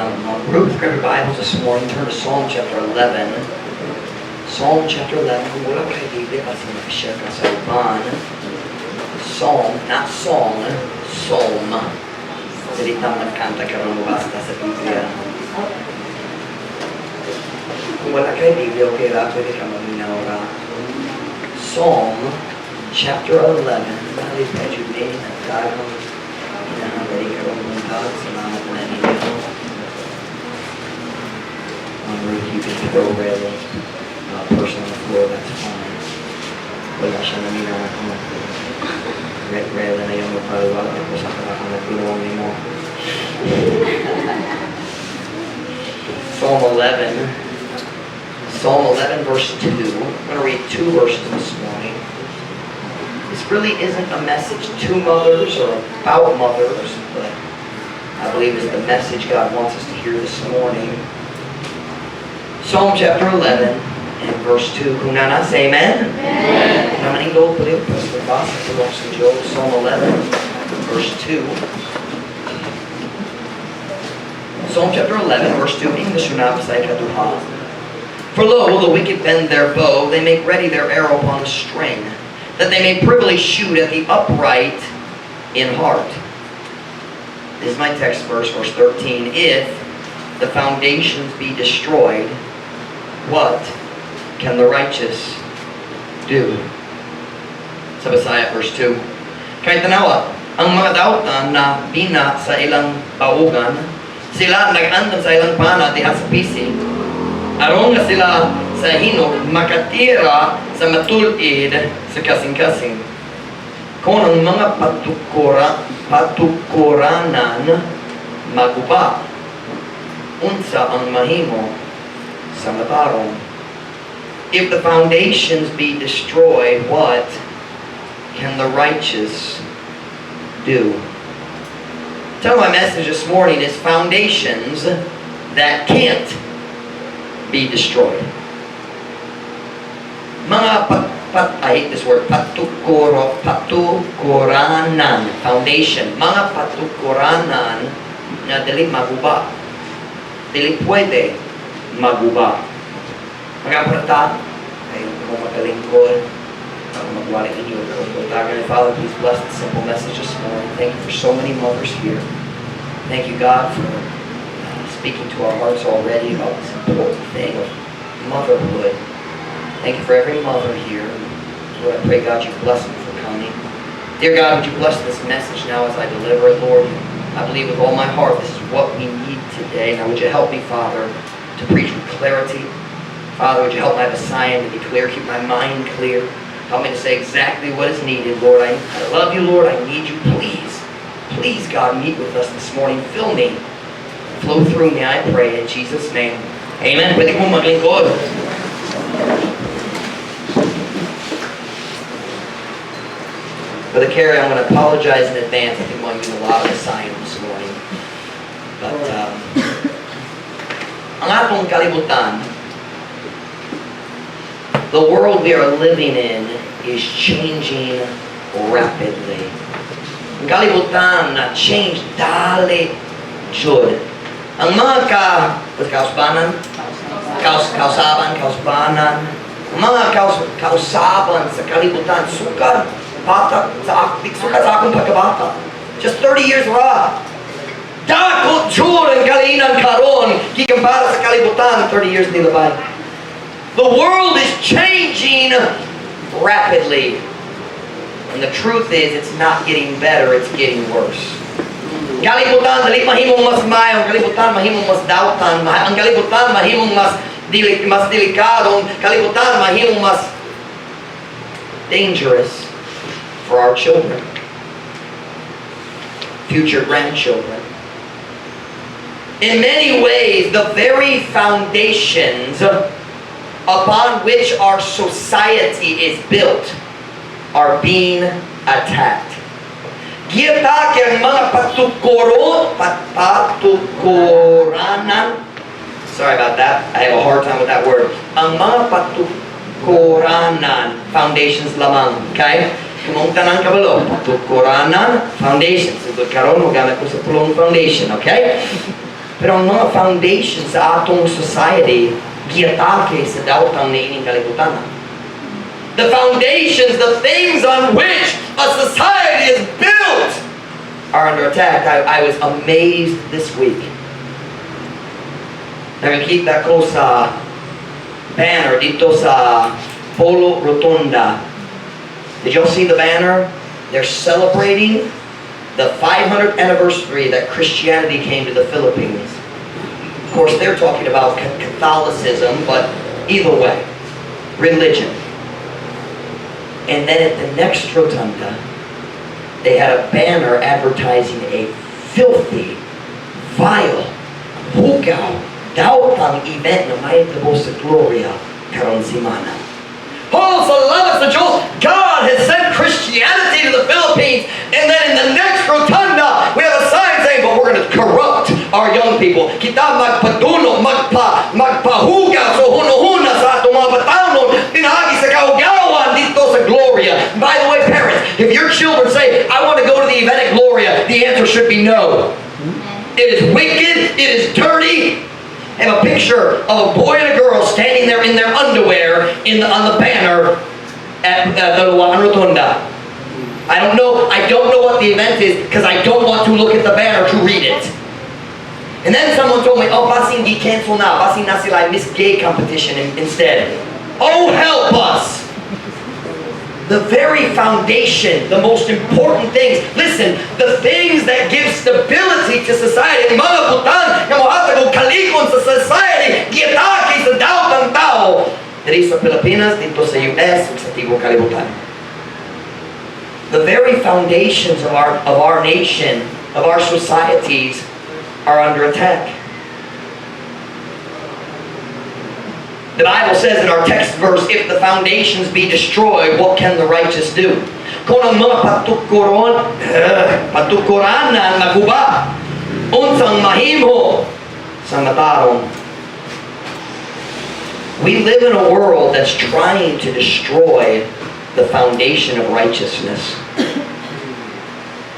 Ruth, grab your Bibles this morning. Turn to Psalm chapter 11. Psalm chapter 11. Kung wala kay Biblia, kasi mag-share ka sa uban. Psalm, not song, Psalm. Dili ta magkanta karon, basta sa Biblia. Kung wala kay Biblia, okay ra, pwede ka maminaw ra. Psalm chapter 11. Dali medyo din at dagang inahangali karong buntag. Salamat na ninyo. Ruth, you can throw Raylan's person on the floor, that's fine. Wala siya naminaw na kung Raylan na yung magpaliwala ko sa karakang nagbinuang nimo. Psalm 11. Psalm 11, verse 2. I'm going to read two verses this morning. This really isn't a message to mothers or about mothers, but I believe it's the message God wants us to hear this morning. Psalm chapter 11 and verse 2. Kung naa na, say amen. Amen. Naman go pwede magbasa sa pulong sa Diyos. Psalm 11, verse 2. Psalm chapter 11, verse 2. English na sa ikaduha. "For lo, the wicked bend their bow, they make ready their arrow upon the string, that they may privily shoot at the upright in heart." This is my text verse, verse 13. "If the foundations be destroyed, what can the righteous do?" Sa Bisaya, verse 2. "Kay tanawa, ang mga dautan na bina sa ilang baugan, sila nag-andam sa ilang pana diha sa pising. Aron nga sila sa hinok makatira sa matul-id sa kasing-kasing. Kung ang mga patukuranan maguba, unsa ang mahimo sa matarong?" If the foundations be destroyed, what can the righteous do? Tell my message this morning is "Foundations That Can't Be Destroyed." Mga pat, pat, I hate this word, patukuro, patukuranan, foundation. Mga patukuranan nga dili maguba. Dili pwede maguba. Magaprata, ay kung magalingkod, magwali ninyo. Father, please bless the simple message this morning. Thank you for so many mothers here. Thank you, God, for speaking to our hearts already about this important thing of motherhood. Thank you for every mother here. Lord, I pray, God, you bless them for coming. Dear God, would you bless this message now as I deliver it, Lord? I believe with all my heart this is what we need today. Now, would you help me, Father, to preach with clarity? Father, would you help my Visayan to be clear, keep my mind clear. Help me to say exactly what is needed, Lord. I love you, Lord. I need you. Please, please, God, meet with us this morning. Fill me. Flow through me, I pray, in Jesus' name. Amen. Pwede mo maglingkod. Brother Kerry, I'm going to apologize in advance. I think I'm going to use a lot of Visayan this morning. But, ang atong kalibutan, the world we are living in is changing rapidly. Ang kalibutan na change dali jud. Ang mga ka, what's kausbanan? Kausaban, kausbanan. Ang mga kausaban sa kalibutan, sukad, bata, sa, sukad sa akong pagkabata. Just 30 years ra. Dako jud ang kalinan karon gikumpara sa kalibutan 30 years nilabay. The world is changing rapidly. And the truth is, it's not getting better, it's getting worse. Kalibutan, dili mahimong mas maayo, ang kalibutan mahimong mas dautan, ang kalibutan mahimong mas delikado, ang kalibutan mahimong mas dangerous for our children, future grandchildren. In many ways, the very foundations upon which our society is built are being attacked. Giatake ang mga patukuranan. Sorry about that. I have a hard time with that word. Ang mga patukuranan, foundations lamang. Okay? Kamong tanang kabalo, patukuranan, foundations. So, karon mo gamit ko sa pulong foundation, okay? Pero ang mga foundations sa atong society giatake sa daotang niining kalibutan. The foundations, the things on which a society is built, are under attack. I was amazed this week. Nakakita ko sa banner dito sa Polo Rotunda. Did y'all see the banner? They're celebrating the 500th anniversary that Christianity came to the Philippines. Of course, they're talking about Catholicism, but either way, religion. And then at the next rotunda, they had a banner advertising a filthy, vile, hugaw, daotang event na mahitabo sa Gloria karon simana. Oh, salamat sa Diyos! God has sent Christianity to the Philippines. And then in the next rotunda, we have a sign saying, "But we're going to corrupt our young people." Kita magpaduno, magpahugaw sa hunahuna sa atong mga batanon, pinaagi sa kahugawan dito sa Gloria. By the way, parents, if your children say, "I want to go to the event at Gloria," the answer should be no. It is wicked, it is dirty. And a picture of a boy and a girl standing there in their underwear on the banner at the Luan Rotunda. I don't know. I don't know what the event is because I don't want to look at the banner to read it. And then someone told me, "Oh, basin cancel na. Basin na sila Miss Gay competition instead." Oh, help us! The very foundation, the most important things. Listen, the things that give stability to society, mga butang nga mohatag og kalikon sa society, giatake sa daotang tao diri sa Pilipinas, dito sa US, ug sa tibuok kalibutan. The very foundations of our nation, of our societies, are under attack. The Bible says in our text verse, "If the foundations be destroyed, what can the righteous do?" Kung ang mga patukuranan maguba, unsang mahimo sa matarong? We live in a world that's trying to destroy the foundation of righteousness.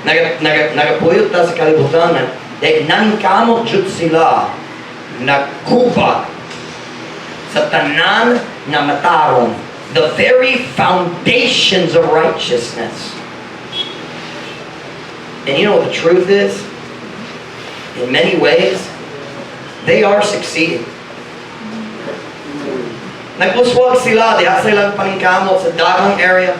Nagapuyot ta sa kalibutan, dahil nangkamot jud sila nagkuba sa tanan nga matarong, the very foundations of righteousness. And you know what the truth is? In many ways, they are succeeding. Naguswag sila diha sa ilang paningkamot sa daghang area.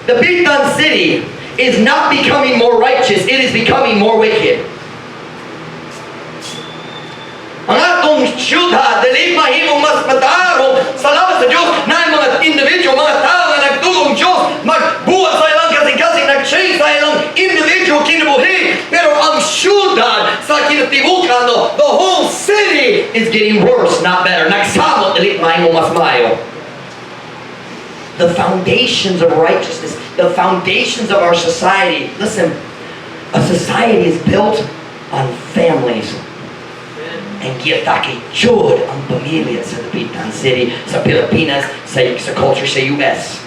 Dapitan City is not becoming more righteous, it is becoming more wicked. Ang atong syudad, dili mahimong mas matarong. Salamat sa Diyos na mga individual, mga tao nga nagtugong Diyos, magbuhat sa ilang kasing-kasing, nag-change sa ilang individual kinabuhi. Pero ang syudad sa kinatibukan, no, the whole city is getting worse, not better. Nagsamot, dili mahimong mas maayo. The foundations of righteousness, the foundations of our society. Listen, a society is built on families. And giatake jud ang pamilya sa Dapitan City, sa Pilipinas, sa culture sa US.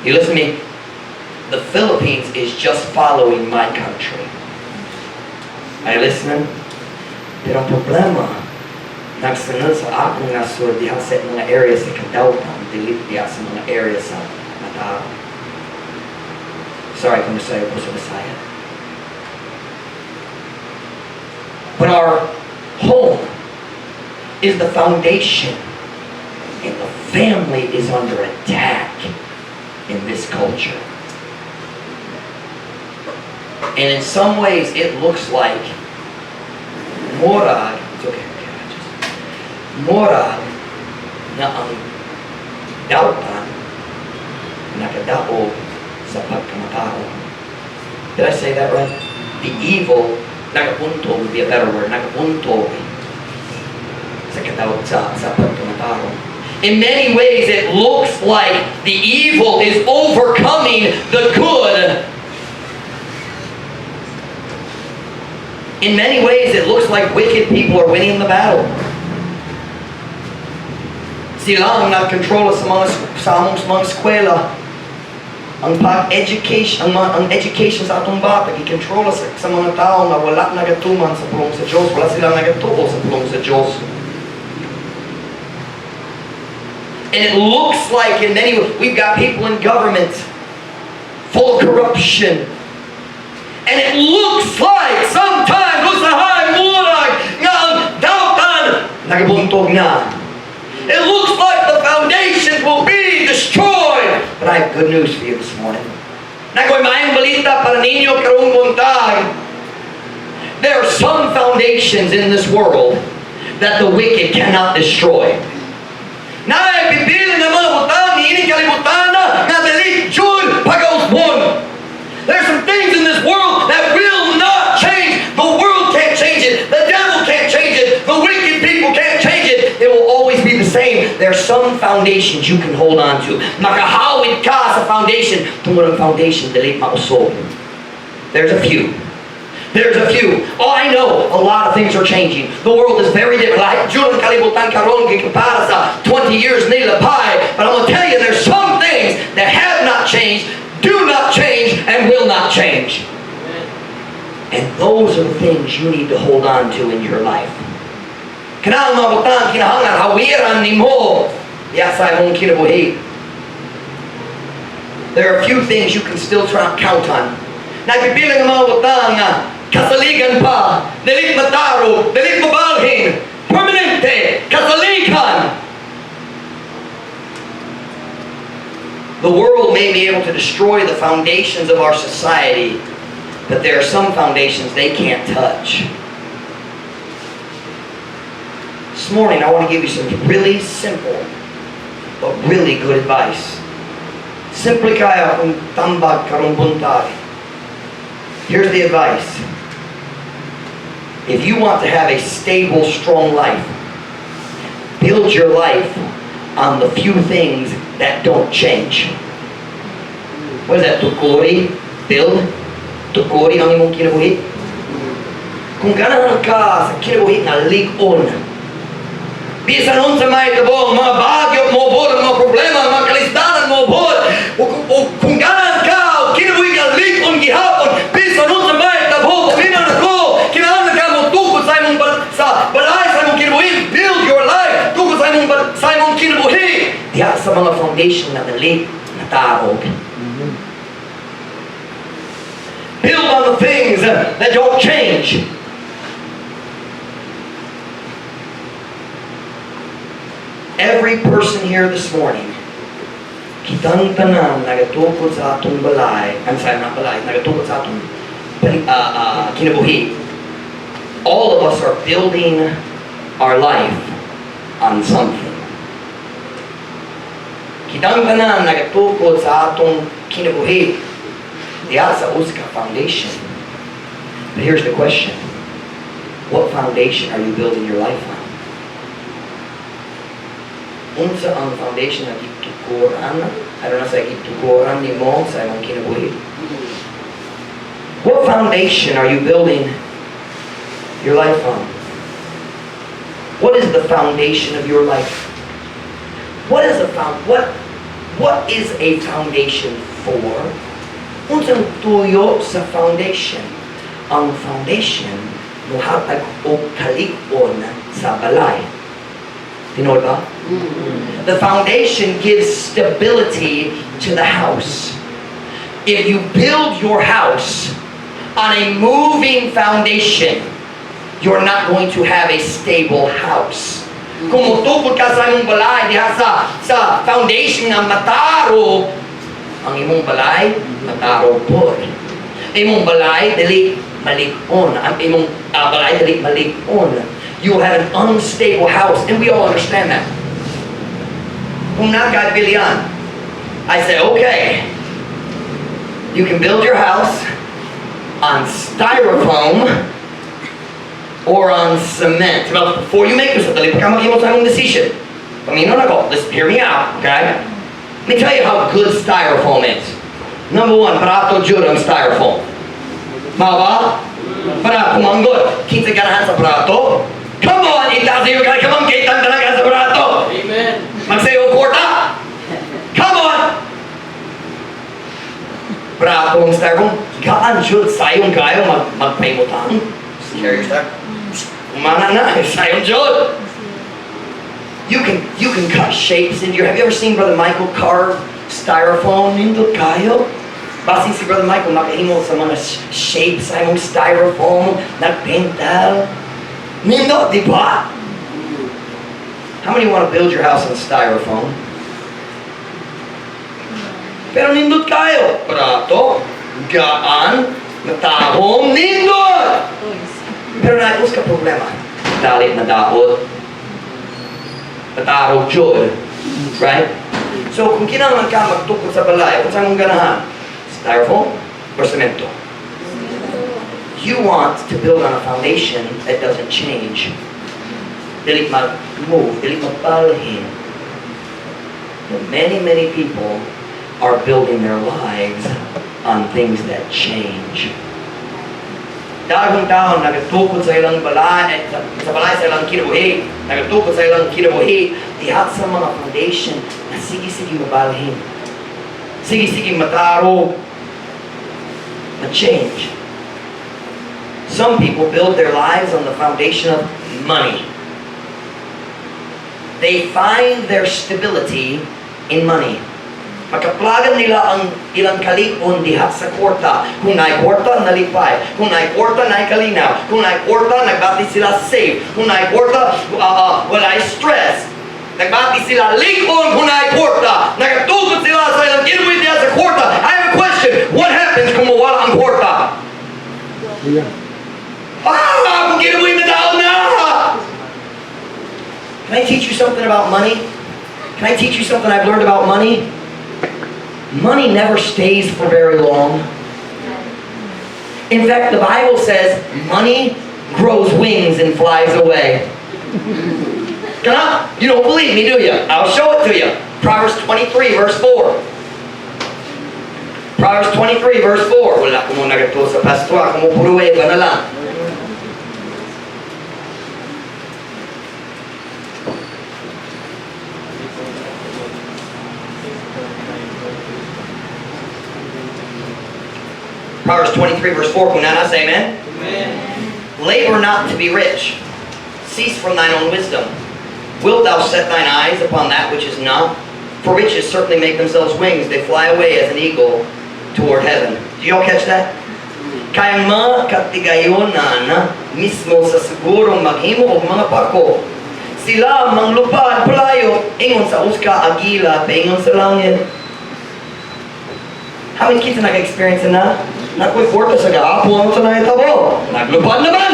You listen to me? The Philippines is just following my country. Are you listening? Pero ang problema, nagsunod sa akong nasod diha sa mga area sa kadawtan, dili diha sa mga area sa matarong. Sorry kung nasayo ko sa Bisaya. But our home is the foundation, and the family is under attack in this culture. And in some ways, it looks like murag, it's okay, I just, murag na ang dautan nakadaog sa pagkamatarong. Did I say that right? The evil, nagapunto would be a better word, nagapunto sa kadaog sa pagkamatarong. In many ways, it looks like the evil is overcoming the good. In many ways, it looks like wicked people are winning the battle. Sila ang nagkontrol sa mga eskwela. Ang pag-education, ang education sa atong bata, gikontrola sa mga tao nga wala nagatuman sa pulong sa Diyos, wala sila nagatuo sa pulong sa Diyos. And it looks like in many, we've got people in government full of corruption. And it looks like sometimes usahay murag nga ang dautan nagabuntog na. It looks like the foundations will be destroyed. But I have good news for you this morning. Naa koy maayong balita para ninyo karong buntag. There are some foundations in this world that the wicked cannot destroy. Naay pipila nga mga butang niining kalibutan nga dili jud pagausbon. There's some things in this world that will not change. The world can't change it. The devil can't change it. The wicked people can't change it. It will always be the same. There are some foundations you can hold on to. Makahawid ka sa foundation. Tungod ang foundation, dili mausog. There's a few. There's a few. Oh, I know a lot of things are changing. The world is very different. Lahi jud ang kalibutan karon kumpara sa 20 years nilapay. But I'm going to tell you, there's some things that have not changed, do not change, and will not change. And those are the things you need to hold on to in your life. Kanang mga butang kinahanglan hawiran nimo diha sa imong kinabuhi. There are a few things you can still try count on. Naay pipila nga mga butang nga kasaligan pa, dili matarog, dili mabalhin, permanente, kasaligan. The world may be able to destroy the foundations of our society, but there are some foundations they can't touch. This morning, I want to give you some really simple, but really good advice. Simple kaayo akong tambag karong buntag. Here's the advice. If you want to have a stable, strong life, build your life on the few things that don't change. What is that? Tukuri? Build? Tukuri ang imong kinabuhi? Kung ganahan ka sa kinabuhi nga lig-on, bisan unsa may tabo, ang mga bagyo moabot, ang mga problema, ang mga kalisdanan moabot, o kung ganahan ka og kinabuhi nga lig-on gihapon, bisan unsa may tabo, paminaw nako, kinahanglan ka motukod sa balay sa imong kinabuhi, build your life, tukod sa imong kinabuhi, diha sa mga foundation na dili matarog. Build on the things that don't change. Every person here this morning, kitang tanan nagatukod sa atong balay, I'm sorry, not balay, nagatukod sa atong kinabuhi. All of us are building our life on something. Kitang tanan nagatukod sa atong kinabuhi diha sa usa ka foundation. But here's the question. What foundation are you building your life on? Unsa ang foundation nga gitukoran? I don't know sa gitukoran nimo sa imong kinabuhi. What foundation are you building your life on? What is the foundation of your life? What is a foundation for? Unsang tuyo sa foundation? Ang foundation muhatag og kalig-on sa balay. Tinuod ba? The foundation gives stability to the house. If you build your house on a moving foundation, you're not going to have a stable house. Kung mutukod ka sa imong balay diha sa foundation nga matarog, ang imong balay matarog pod. Imong balay dili malig-on. Ang imong balay dili malig-on. You will have an unstable house, and we all understand that. Kung nagkabilian, I say, "Okay, you can build your house on styrofoam or on cement." Well, before you make this, dili pa ka maghimo sa imong decision. Paminaw nako, listen, hear me out, okay? Let me tell you how good styrofoam is. Number one, barato jud ang styrofoam. Mao ba? Para kumanggot, kinsa ganahan sa barato? Come on, itaas yung kaya kamangkit ang talaga sa barato. Amen. Magsayo kwarta. Come on! Brato ang styrofoam. Gaan jud, sayon kayo magpaimutang. Carry your styrofoam. Umana na, sayon jud. You can cut shapes into your. Have you ever seen Brother Michael carve styrofoam? Nindot kayo. Basin si Brother Michael makahimo sa mga shapes sa imong styrofoam, nagpental. Nindot, di ba? How many want to build your house on styrofoam? Pero nindot kayo. Brato, gaan, matahom, nindot! Toys. Pero naay ka problema. Dali madaot. Matarog jud. Right? So kung kinahanglan ka magtukod sa balay, unsa imong ganahan? Styrofoam or cemento? You want to build on a foundation that doesn't change. Dili mag-move, dili magbalhin. But many, many people are building their lives on things that change. Daghang tao nagatukod sa ilang balay, eh, sa balay sa ilang kinabuhi, nagatukod sa ilang kinabuhi, diha sa mga foundation na sige-sige mabalhin. Sige-sige matarog, ma-change. Some people build their lives on the foundation of money. They find their stability in money. Makaplagan nila ang ilang kalig-on diha sa kwarta. Kung naay kwarta, nalipay. Kung naay kwarta, naay kalinaw. Kung naay kwarta, nagbati sila safe. Kung naay kwarta, walay stress. Nagbati sila lig-on kung naay kwarta. Nagatukod sila sa ilang kinabuhi diha sa kwarta. I have a question. What happens kung mawala ang kwarta? Yeah. Ah! Kung kinabuhi na na! Can I teach you something about money? Can I teach you something I've learned about money? Money never stays for very long. In fact, the Bible says money grows wings and flies away. Kana? You don't believe me, do you? I'll show it to you. Proverbs 23, verse 4. Proverbs 23, verse 4. Wala ko mo nagatuo sa pastor. Ako mo pruweba na lang. Proverbs 23, verse 4. Kung naa na, say amen. Amen. Labor not to be rich. Cease from thine own wisdom. Wilt thou set thine eyes upon that which is not? For riches certainly make themselves wings. They fly away as an eagle toward heaven. Do y'all catch that? Kay ang mga katigayonan mismo sa sigurong maghimo og mga pako. Sila manglupad palayo ingon sa usa ka agila paingon sa langit. How many kids na naka-experience na? Naa koy kwarta sa gahapon sa nahitabo. Naglupad naman!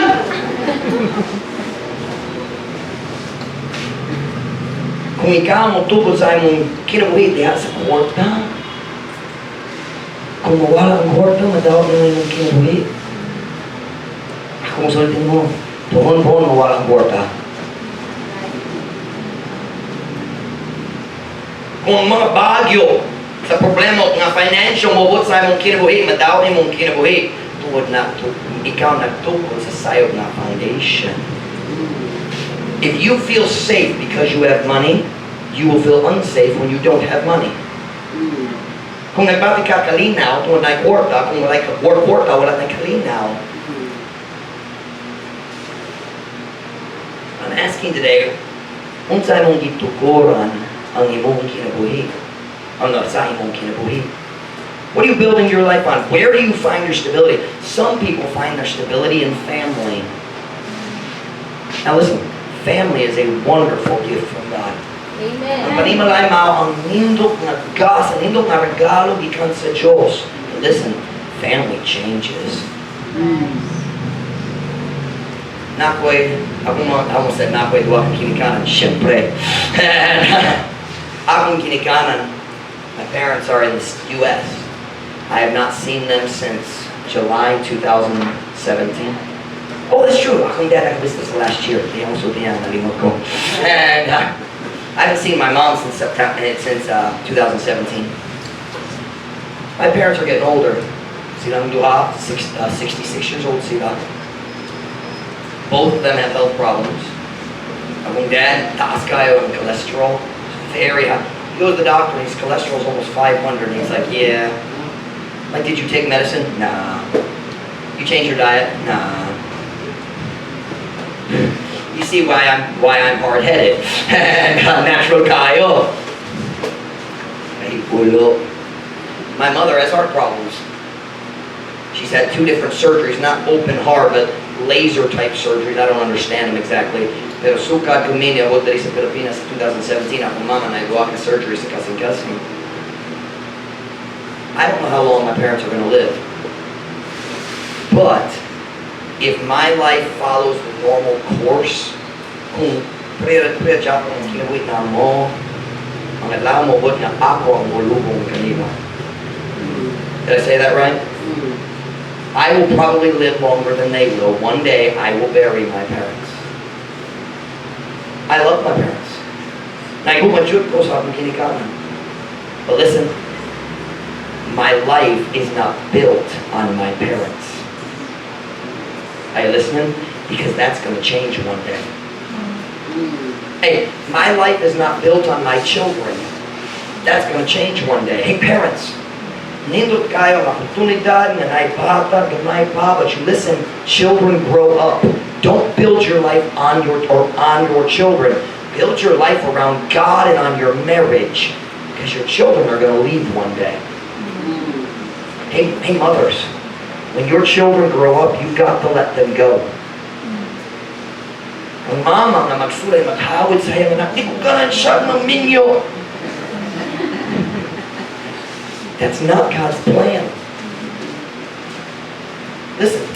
Kung ikaw mo tukod sa imong kinabuhi diha sa kwarta, kung mawala ang kwarta, madaot na imong kinabuhi. Ako mo sultin mo, puhon-puhon mawala ang kwarta. Kung ang mga bagyo sa problema nga financial moabot sa imong kinabuhi, madaot imong kinabuhi, tungod na ikaw nagtukod sa sayop nga foundation. If you feel safe because you have money, you will feel unsafe when you don't have money. Kung nagbati ka kalinaw, tungod na kwarta, kung wala ka kwarta, wala na kalinaw. I'm asking today, unsa imong gitukoran ang imong kinabuhi? Ang sa imong kinabuhi? What are you building your life on? Where do you find your stability? Some people find their stability in family. Now listen, family is a wonderful gift from God. Ang Amen. panimalay mao ang nindot nga gas, ang nindot nga regalo gikan sa Diyos. But listen, family changes. Naa koy, ako mga tao sa naa koy duha kang ginikanan, syempre. Akong ginikanan, my parents are in the U.S. I have not seen them since July 2017. Oh, that's true. Akong dad nag-business last year. Di ako sulti niya, nalimot ko. And I haven't seen my mom since September, since 2017. My parents are getting older. Silang duha, 66 years old sila. Both of them have health problems. Akong dad, taas kayo ang cholesterol. Very high. He goes to the doctor and his cholesterol's almost 500. And he's like, "Yeah." Like, did you take medicine? Nah. You change your diet? Nah. You see why I'm hard-headed. Natural kaayo. Ay, ulo. My mother has heart problems. She's had two different surgeries, not open heart, but laser type surgeries. I don't understand them exactly. Pero sukad ko niabot diri sa Pilipinas sa 2017, akong mama na ka surgery sa kasing-kasing. I don't know how long my parents are going to live. But if my life follows the normal course, kung pareha gyapon ang kinabuhi namo, ang adlaw moabot nga ako ang molubong kanila. Did I say that right? I will probably live longer than they will. One day, I will bury my parents. I love my parents. Nahigugma jud ko sa akong ginikanan. But listen, my life is not built on my parents. Are you listening? Because that's going to change one day. Hey, my life is not built on my children. That's going to change one day. Hey, parents, nindot kaayo ang oportunidad nga naay bata, gamay pa, but you listen, children grow up. Don't build your life on your children. Build your life around God and on your marriage, because your children are going to leave one day. Hey, hey, mothers, when your children grow up, you've got to let them go. Ang mama nga magsulay, maghawid sa iyang anak, "Di ko ganahan siya magminyo." That's not God's plan. Listen,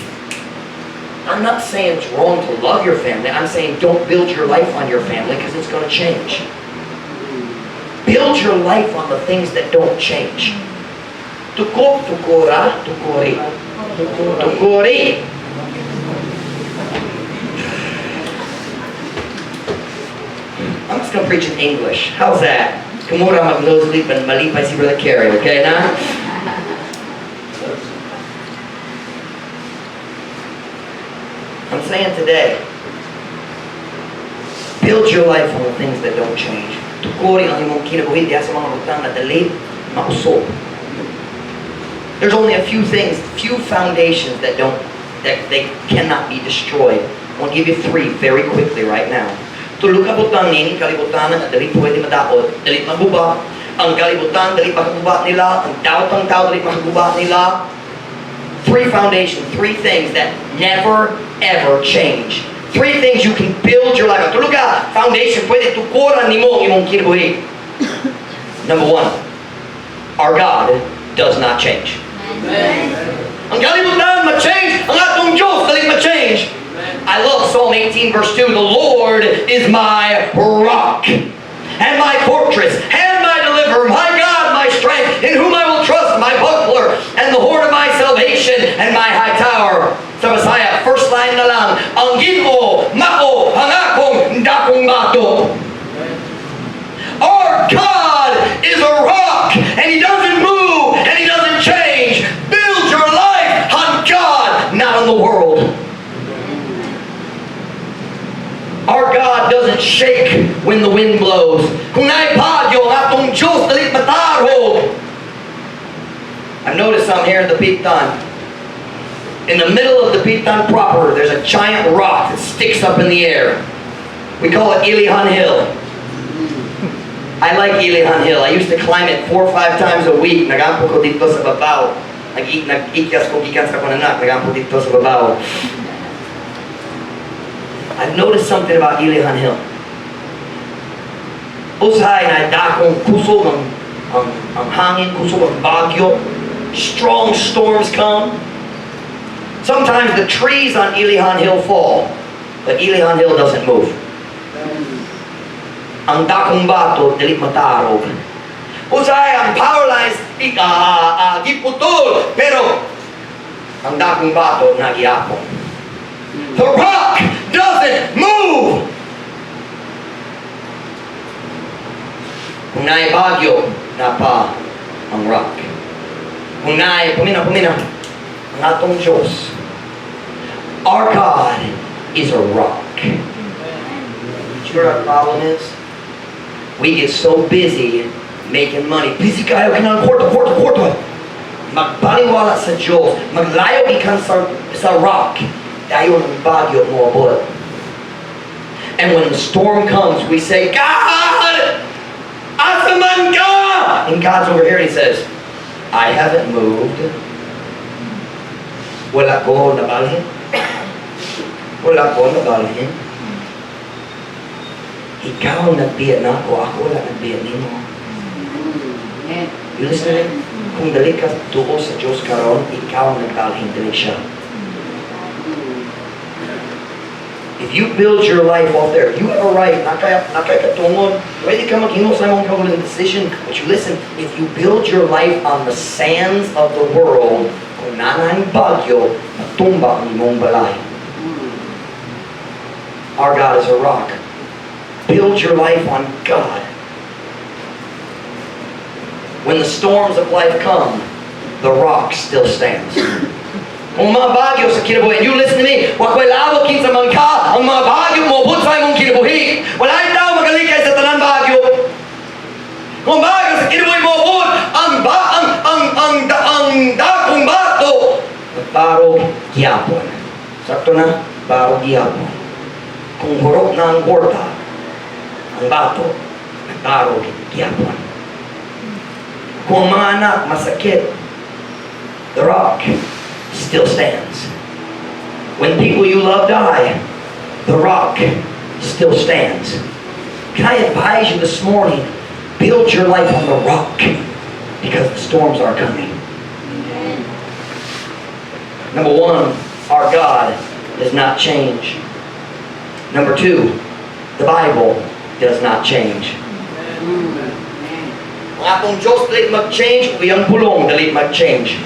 I'm not saying it's wrong to love your family. I'm saying don't build your life on your family because it's going to change. Build your life on the things that don't change. Tuko, tukora, tukori. Tukori. I'm just going to preach in English. How's that? Kamo ra mag-nosebleed, but malipay si Brother Kerry, okay na? I'm saying today, build your life on the things that don't change. Tukori ang imong kinabuhi diha sa mga butang na dali mausog. There's only a few things, few foundations that they cannot be destroyed. I want to give you three very quickly right now. Tulo ka butang nining kalibutan nga dali pwede madaot, dali maguba. Ang kalibutan dali makaguba nila, ang dawtang tao dali makaguba nila. Three foundations, three things that never ever change. Three things you can build your life on. Tulo ka foundation pwede tukoran nimo ang imong kinabuhi. Number one, our God does not change. Ang kalibutan ma-change, ang atong Diyos dali ma-change. I love Psalm 18 verse 2. "The Lord is my rock and my fortress and my deliverer, my God, my strength, in whom I will trust, my buckler and the horn of my salvation and my high tower." Sa Bisaya, first line na lang, "Ang Ginoo mao ang akong dakong bato." Our God is a rock, and He doesn't move, and He doesn't change. Build your life on God, not on the world. Our God doesn't shake when the wind blows. Kung naay bagyo, ang atong Diyos dali matarog. I've noticed something here in Dapitan. In the middle of the Dapitan proper, there's a giant rock that sticks up in the air. We call it Ilihan Hill. I like Ilihan Hill. I used to climb it 4 or 5 times a week. Nagampo ko didto sa babaw. Nag-ikyas ko gikan sa akong anak. Nagampo didto sa babaw. I've noticed something about Ilihan Hill. Usahay na dakong kusog ang hangin, kusog ang bagyo. Strong storms come. Sometimes the trees on Ilihan Hill fall, but Ilihan Hill doesn't move. Ang dakong bato, dili matarog. Usahay ang power lines, giputol, pero ang dakong bato, naa gihapon. The rock doesn't move! Kung naay bagyo, naa pa ang rock. Kung naay, pumina, pumina, ang atong Diyos. Our God is a rock. Do you know what our problem is? We get so busy making money. Busy kaayo, kinahanglan kwarta, kwarta, kwarta. Magbaliwala sa Diyos, maglayo gikan sa rock, dayon ang bagyo moabot. And when the storm comes, we say, "God, asa man ka?" And God's over here and He says, "I haven't moved. Wala ko nabalhin. Wala ko nabalhin. Ikaw nagbiya nako, ako wala nagbiya nimo." Amen. You listening? Kung dili ka tuo sa Diyos karon, ikaw ang nagbalhin, dili siya. If you build your life off there, you have a right, naa kay katungod, pwede ka maghimo sa imong kaugalingong decision, but you listen, if you build your life on the sands of the world, kung naa nang bagyo, matumba ang imong balay. Our God is a rock. Build your life on God. When the storms of life come, the rock still stands. Kung mga bagyo sa kinabuhi, and you listen to me, wa ko'y labo kinsa man ka, ang mga bagyo moabot sa imong kinabuhi. Wala tao magalikay sa tanan bagyo. Kung bagyo sa kinabuhi moabot, ang ba ang dakong bato, barog gyapon. Sakto na, barog gyapon. Kung hurot na ang kwarta, ang bato, barog gyapon. Kung ang mga anak masakit, the rock still stands. When people you love die, the rock still stands. Can I advise you this morning, build your life on the rock because the storms are coming. Number one, our God does not change. Number two, the Bible does not change. Amen. Ang atong Diyos dili mag-change, ug iyang pulong dili mag-change.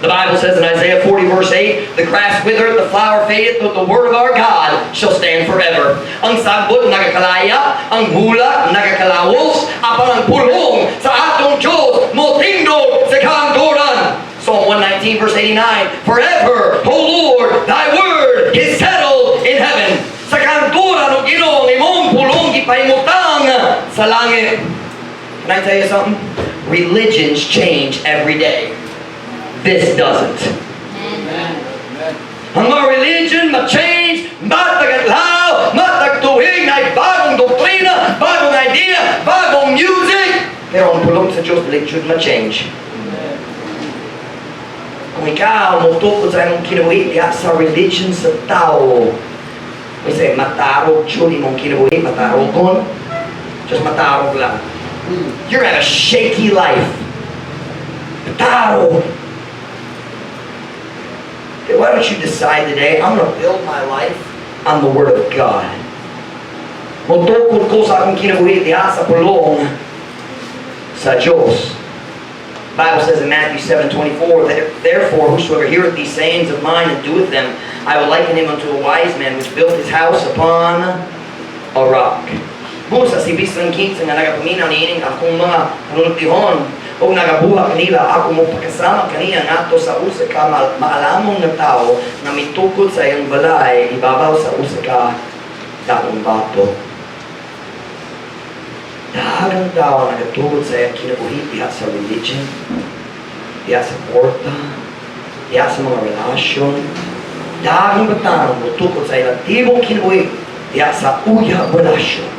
The Bible says in Isaiah 40 verse 8, "The grass withereth, the flower fadeth, but the word of our God shall stand forever." Ang sagbot nagakalaya, ang bulak nagakalawos, apan ang pulong sa atong Diyos motindog sa kahangturan. Psalm 119 verse 89, "Forever, O Lord, thy word is settled in heaven." Sa kahangturan, O Ginoo, ang imong pulong gipahimutang sa langit. Can I tell you something? Religions change every day. This doesn't. Ang mga religion ma-change, matag adlaw, matag tuig, na bagong doktrina, bagong idea, bagong music. Pero ang pulong sa Diyos, dili jud ma-change. Kung ikaw motukod sa imong kinabuhi diha sa religion sa tao, we say, matarog jud imong kinabuhi, matarogon. Just matarog lang. You're gonna have a shaky life. Matarog. Okay, why don't you decide today, "I'm going to build my life on the Word of God. Motukod ko sa akong kinabuhi diha sa pulong sa Diyos." Bible says in Matthew 7:24, "Therefore, whosoever heareth these sayings of mine and doeth them, I will liken him unto a wise man which built his house upon a rock." Busa si bisan kinsa nga nagapaminaw niining akong mga panultihon ug nagabuhat kanila, ako mopakasama kaniya ngadto sa usa ka maalamon nga tawo nga mitukod sa iyang balay ibabaw sa usa ka dakong bato. Daghang tao nagatukod sa iyang kinabuhi diha sa religion, diha sa kwarta, diha sa mga relasyon. Daghang batanon motukod sa ilang tibok kinabuhi diha sa uyab relasyon.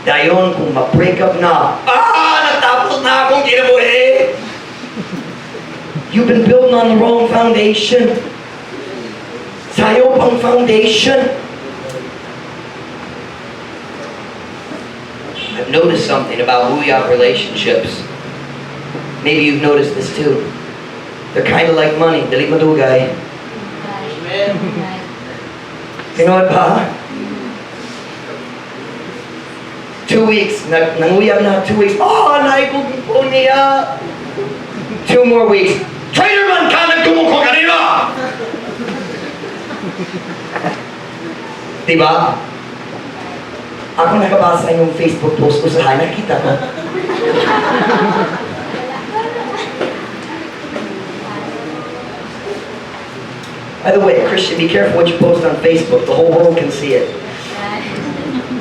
Dayon kung ma-break up na, "Ah, natapos na akong kinabuhi!" You've been building on the wrong foundation. Sayo pang foundation. I've noticed something about uyab relationships. Maybe you've noticed this too. They're kind of like money. Dili madugay. Tinuod ba? 2 weeks, nanguyab na 2 weeks. "Oh, naikog ko niya." 2 more weeks. "Traitor man ka, nagdungog ko kanina!" Diba? Ako nakabasa yung Facebook post ko sa nakita ko. By the way, Christian, be careful what you post on Facebook. The whole world can see it.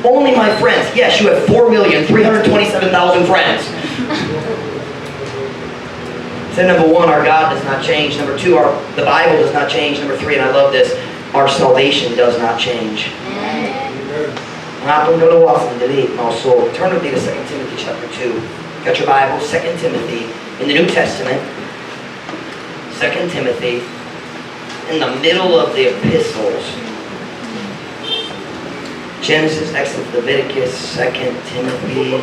"Only my friends." Yes, you have 4,327,000 friends. So number one, our God does not change. Number two, the Bible does not change. Number three, and I love this, our salvation does not change. Amen. Ang atong kaluwasan, dili mausog. Turn with me to 2 Timothy chapter 2. Got your Bible? 2 Timothy in the New Testament. 2 Timothy in the middle of the epistles. Genesis, Exodus, Leviticus, 2 Timothy.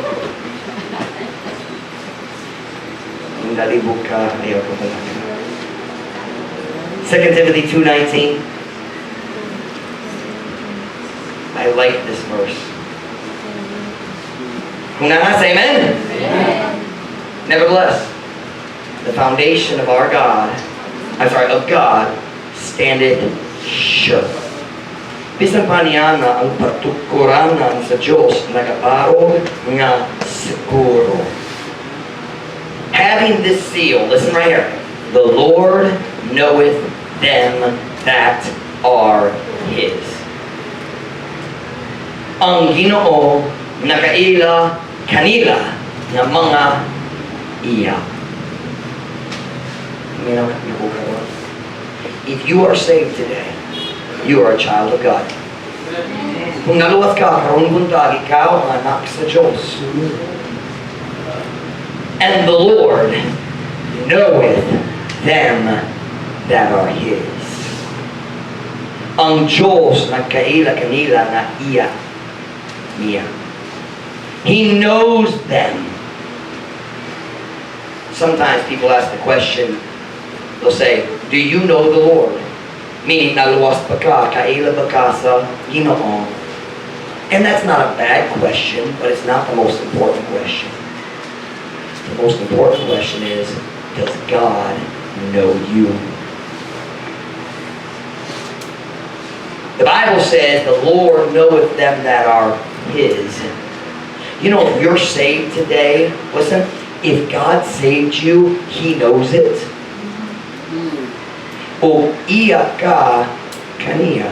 Kung nalibog ka, ayaw ka pala. 2 Timothy 2:19. I like this verse. Kung naa, say amen. Amen. Nevertheless, the foundation of our God, I'm sorry, of God, standeth sure. Bisan pa niana ang patukuranan sa Diyos nagabarog nga siguro. Having this seal, listen right here, "The Lord knoweth them that are His." Ang Ginoo nakaila kanila nga mga iya. Minaw ko karon. If you are saved today, you are a child of God. Kung naluwas ka, karong buntag, ikaw ang anak sa Diyos. And the Lord knoweth them that are His. Ang Diyos nagkaila kanila nga iya niya. He knows them. Sometimes people ask the question, they'll say, "Do you know the Lord?" Meaning, naluwas ba ka, kaila ba ka sa Ginoo? And that's not a bad question, but it's not the most important question. The most important question is, does God know you? The Bible says, "The Lord knoweth them that are His." If you're saved today, listen, if God saved you, He knows it. O iya ka kaniya.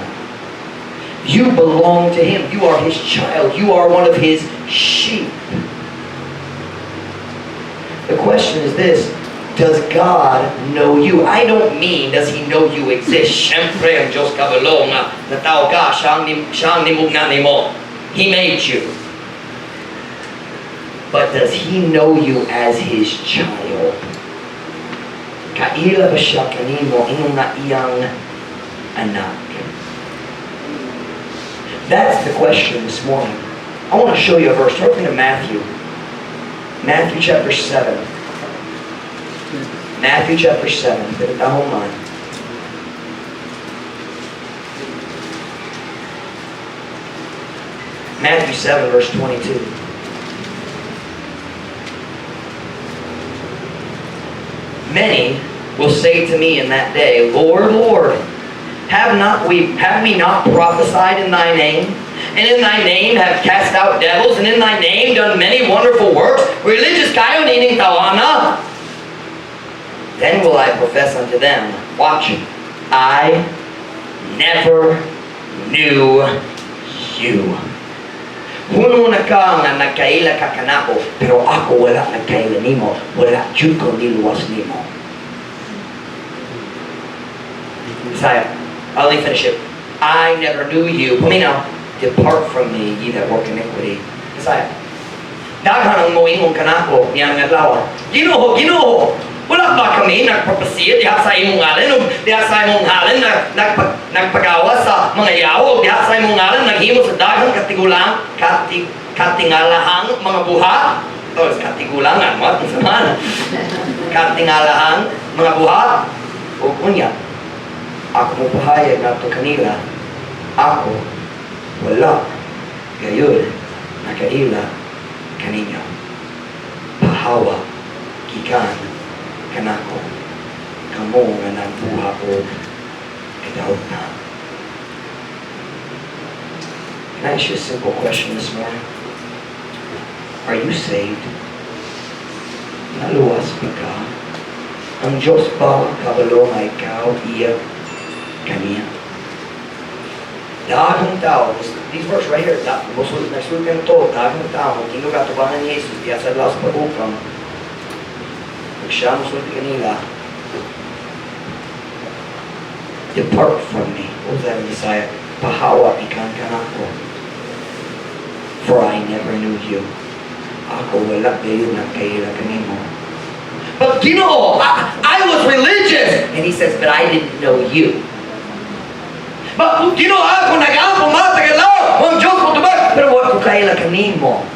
You belong to Him. You are His child. You are one of His sheep. The question is this: does God know you? I don't mean does He know you exist. Siyempre, ang Diyos kabalo nga natawo ka, siyang nimugna nimo. He made you. But does He know you as His child? Kaila ba siya kanimo ingon nga iyang anak? That's the question this morning. I want to show you a verse. Turn with me to Matthew. Matthew chapter 7. Matthew chapter 7. Pinatahong man. Matthew 7 verse 22. Many will say to me in that day, "Lord, Lord, have we not prophesied in thy name? And in thy name have cast out devils, and in thy name done many wonderful works?" Religious kayo nining tawana. "Then will I profess unto them," watch, "I never knew you." Huno na ka nga nagkaila ka kanako, pero ako wala nagkaila nimo, wala jud ko niluwas nimo. Isaiah, I'll only finish it. "I never knew you." Paminaw, "Depart from me, ye that work iniquity." Isaiah. Daghan ang moingon kanako niya nga adlaw, "Ginoo, Ginoo, wala ba kami nagpropesiya diha sa imong ngalan ug diha sa imong ngalan nagpagawa sa mga yawo ug diha sa imong ngalan naghimo sa daghang katingalahang mga buhat?" Oh, katigulangan, what? Unsa man? Katingalahang mga buhat. Ug unya, ako mo pahayag nato kanila, "Ako wala gayud nakaila kaninyo. Pahawa gikan kanako, kamo nga nagbuhat og kadautan." Can I ask you a simple question this morning? Are you saved? Naluwas ba ka? Ang Diyos ba kabalo nga ikaw iya kaniya? Daghang tao, these verse right here, da, most next week to, daghang tao, tingog atubangan ni Jesus, diya sa adlaw sa pag-ukam. Ug siya mosulti kanila, "Depart from me." What was that in Bisaya? Pahawa ikan kanako. For I never knew you. Ako wala gayud nagkaila kanimo. But Ginoo, I was religious. And he says, "But I didn't know you." But Ginoo, ako nag-ampo matag adlaw, ang Diyos motubag, pero wa ko kaila kanimo.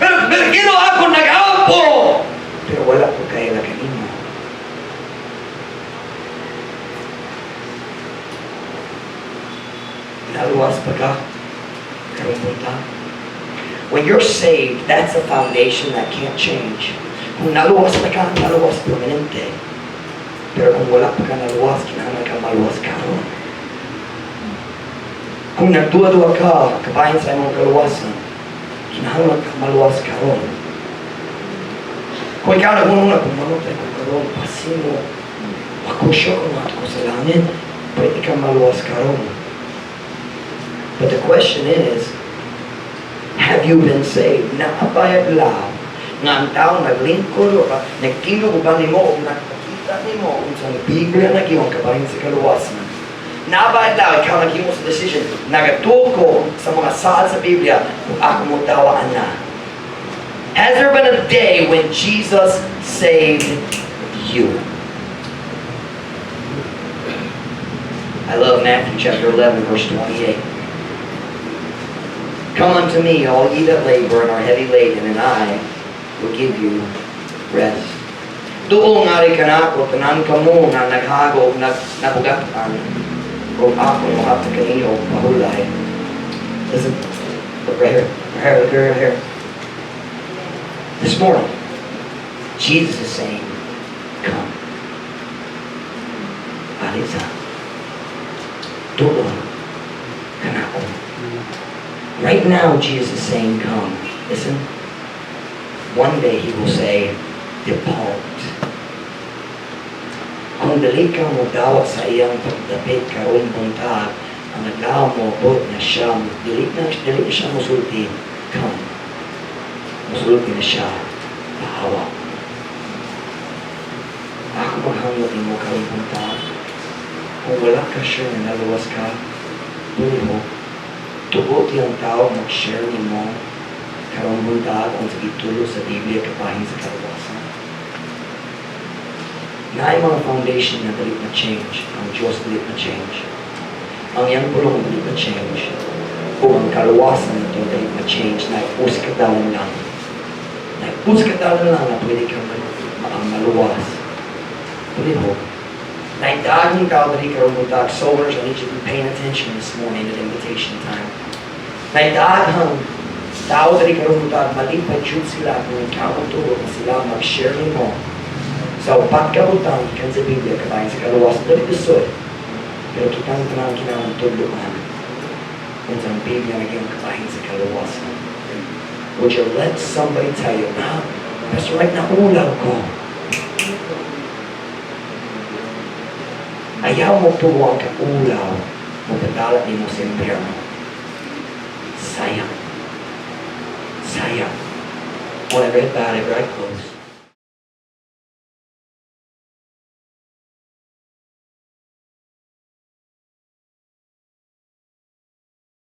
Pero Ginoo, ako nag-ampo, pero wala ko kaila kanimo. Naluwas pa ka? Karong buntag? When you're saved, that's a foundation that can't change. Kung naluwas na ka, naluwas permanente. Pero kung wala pa ka naluwas, kinahanglan ka maluwas karon. Kung nagduha-duha ka, kabahin sa imong kaluwasan, kinahanglan ka maluwas karon. Kung ikaw naghunong kung mamatay ko karon, basin mo, ako siya kung ko sa langit, pwede ka maluwas karon. But the question is, have you been saved? Naa bay adlaw nga ang tao naglingkod o ba, nagtindog uban nimo o nagpakita nimo unsang Biblia nag-ingon kabahin sa kaluwasan. Naa bay adlaw ikaw naghimo sa decision, nagatuo ko sa mga saad sa Biblia kung ako mo dawaan na. Has there been a day when Jesus saved you? I love Matthew chapter 11, verse 28. "Come unto me, all ye that labor and are heavy laden, and I will give you rest." Duol ngari kanako, tanan kamo nga naghago, nag nabugatan, ug ako mohatag kaninyo og pahulay. Listen, look right here, right here, look right here. This morning, Jesus is saying, "Come." Alisa. Duol kanako. Right now, Jesus is saying, "Come." Listen. One day he will say, "Depart." Kung dili ka mo dawat sa iyang pagdapit karong buntag, ang adlaw moabot na siya, dili na siya musulti, "Come." Musulti na siya, "Pahawa." Ako maghangyo nimo karong buntag. Kung wala ka sure na naluwas ka, mo tugot ang tao mag-share nimo karong buntag unsa gitulo sa Biblia kabahin sa kaluwasan. Naay mga foundation na dili na change. Ang Diyos dili na change. Ang iyang pulong dili na change. O ang kaluwasan nito dili na change. Na usa ka dalan lang. Na usa ka dalan lang na pwede ka maluwas. Pwede ho. Naay daghang tao diri karong buntag. Soullers, I need you to be paying attention this morning at invitation time. Naay daghang tao diri karong buntag, malipay jud sila kung ikaw ang tugot na sila mag-share nimo sa upat ka butang gikan sa Biblia kabahin sa kaluwasan. Dili lisod. Pero kitang tanan kinahanglan tudloan unsa ang Biblia nag-ingon kabahin sa kaluwasan. Would you let somebody tell you, "Ah, Pastor Mike, naulaw ko"? Ayaw mo tuo ang kaulaw mo padala nimo sa impyerno. Sayang. Sayang. On every head bowed, every eye closed.